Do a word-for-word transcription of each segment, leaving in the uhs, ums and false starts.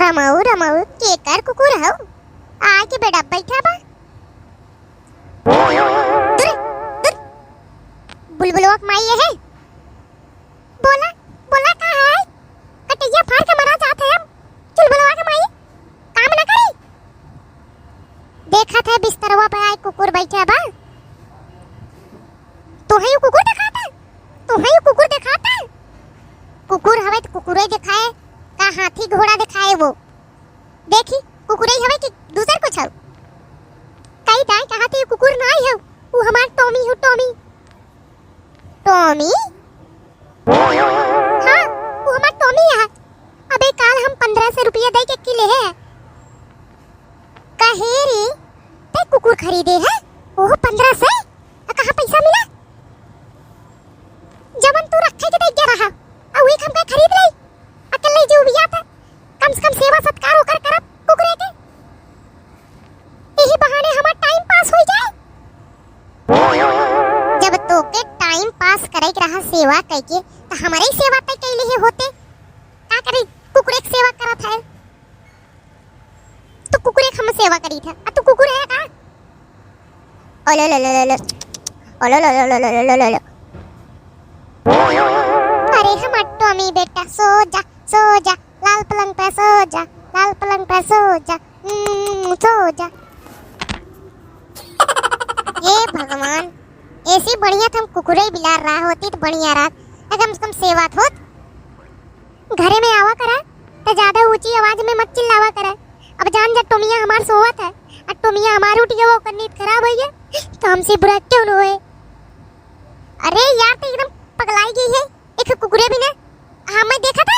रमऊ, रमऊ, केकर कुकुर हऊ? आके बेडा बैठा बा। दूर, दूर। बुलबुलवा के माई ये है। बोला, बोला का है? कटैया फाड़ के मरा जात है हम। चुलबुलवा के माई, काम ना करी। देखत है बिस्तरवा पे आए कुकुर बैठा बा। तोहई कुकुर देखाता? तोहई कुकुर देखाता? कुकुर हवे त कुकुरे देखाए, का हाथी घोड़ा देखाए वो? देखी, कुकुरे हवे कि दूसर कुछ हव? कई दाई कहा थे कुकुर ना आई हव, उ हमार टॉमी हव, टॉमी। टॉमी? हाँ, उ हमार टॉमी है। अबे काल हम पन्द्रह सौ रुपया दे के की लेहे है। कहे रे, ते कुकुर खरीदे है? ओह, पन्द्रह सौ? आ कहाँ पैसा मिला? जवन तू रखे के दे गया रहा, आ वही हमका खरीद ले। अकेले जो बिया था, कम से कम सेवा सत्कार ओकर करब कुकुरे के। यही बहाने हमार टाइम पास हो जाए। जब तोके टाइम पास करे के रहा सेवा कइके, त हमरे ही सेवा तय कैले ही होते। का करे कुकुरे के सेवा करत है? तू कुकुरे के हम सेवा करी था, आ तू कुकुर है का? ओलो लो लो लो लो। ओलो लो लो लो लो लो लो। अरे हमार टॉमी बेटा, सो जा, सो जा, लाल पलंग पे सो जा, लाल पलंग पे सो जा, हम्म, सो जा। हे भगवान, ऐसी बढ़िया त हम कुकुरे बिलार रहा होती त बढ़िया रहत, कम से कम सेवा त होत। घरे में आवा करा, त ज्यादा ऊंची आवाज में मत चिल्लावा करा। अब जान जा टोमिया हमार सोवत है, आ टोमिया हमार उठ गया, ओकर नींद खराब होई है, त हमसे बुरा क्यों न होए? अरे यार, त एकदम पगलाई गई है, एक कुकुरे भी ना, हाँ, मैं देखा था।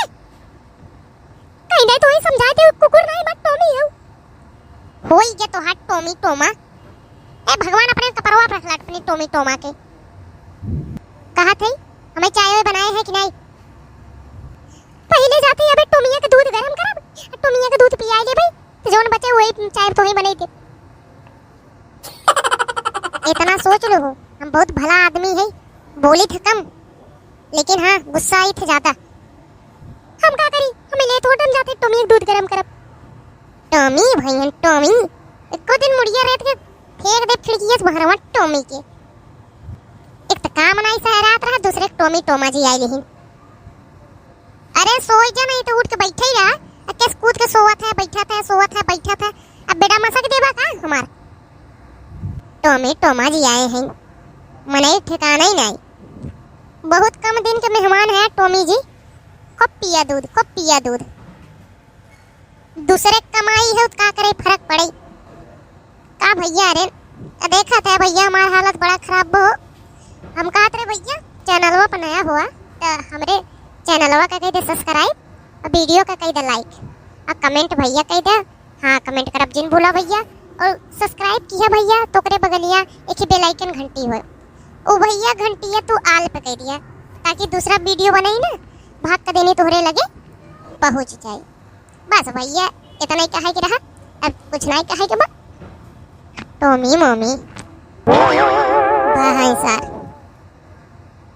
कहीं नहीं तो ही समझा दे, कुकुर नहीं, बट टोमी है। होई गया तोहार टोमी टोमा। ए भगवान, अपने कपरवा पर रख लाट अपनी टोमी टोमा के। कहा थे, हमें चाय वाय बनाए है कि नहीं? पहिले जाते ही अबे टोमिया के दूध गरम करब, टोमिया के दूध पियाई लेबे, तो जौन बचे वही चाय तोही बनाई दे। इतना सोच लो हो, हम बहुत भला आदमी है, बोली थे कम, लेकिन हाँ, गुस्सा आई थे ज्यादा। हम का करी, हमें ले थोड़न जाते टोमी के दूध गरम करब। टोमी भैया टोमी, एको दिन मुड़िया रेत के फेंक दे खिड़किया से बहरवा टोमी के। एक तो काम नाई सहरात रहा, दूसरे टोमी टोमा जी आई लेहिन। अरे सोई जा, नहीं तो उठ के बैठे ही रहा। अब कैसे कूद के सोवत है, बैठत है, सोवत है, बैठत है। अब बेटा मसक देबा का हमार? टोमी टोमा जी आए हैं, मनई ठिकाना ही नहीं। बहुत कम दिन के मेहमान है टोमी जी। खूब पिया दूध, खूब पिया दूध। दूसरे क कमाई है, का करे, फर्क पड़े का भैया? अरे देखत है भैया, हमार हालत बड़ा खराब हो। हम कहत रहे भैया, चैनलवा पर नया हुआ त हमरे चैनलवा का कह दे सब्सक्राइब, और वीडियो का कह दे लाइक, और कमेंट भैया कह दे। हाँ, कमेंट करब जिन भूला भैया, और सब्सक्राइब किया भैया तो ओकरे बगलिया एक ही बेल आइकन घंटी हो, ओ भैया घंटिया तू आल पे कह दिया, ताकि दूसरा वीडियो बनाई ना, भाग के देनी तोहरे लगे पहुँच जाए। बस भैया, इतना ही कहे के रहा, अब कुछ नहीं कहे के बा। टोमी मोमी। भाई सार।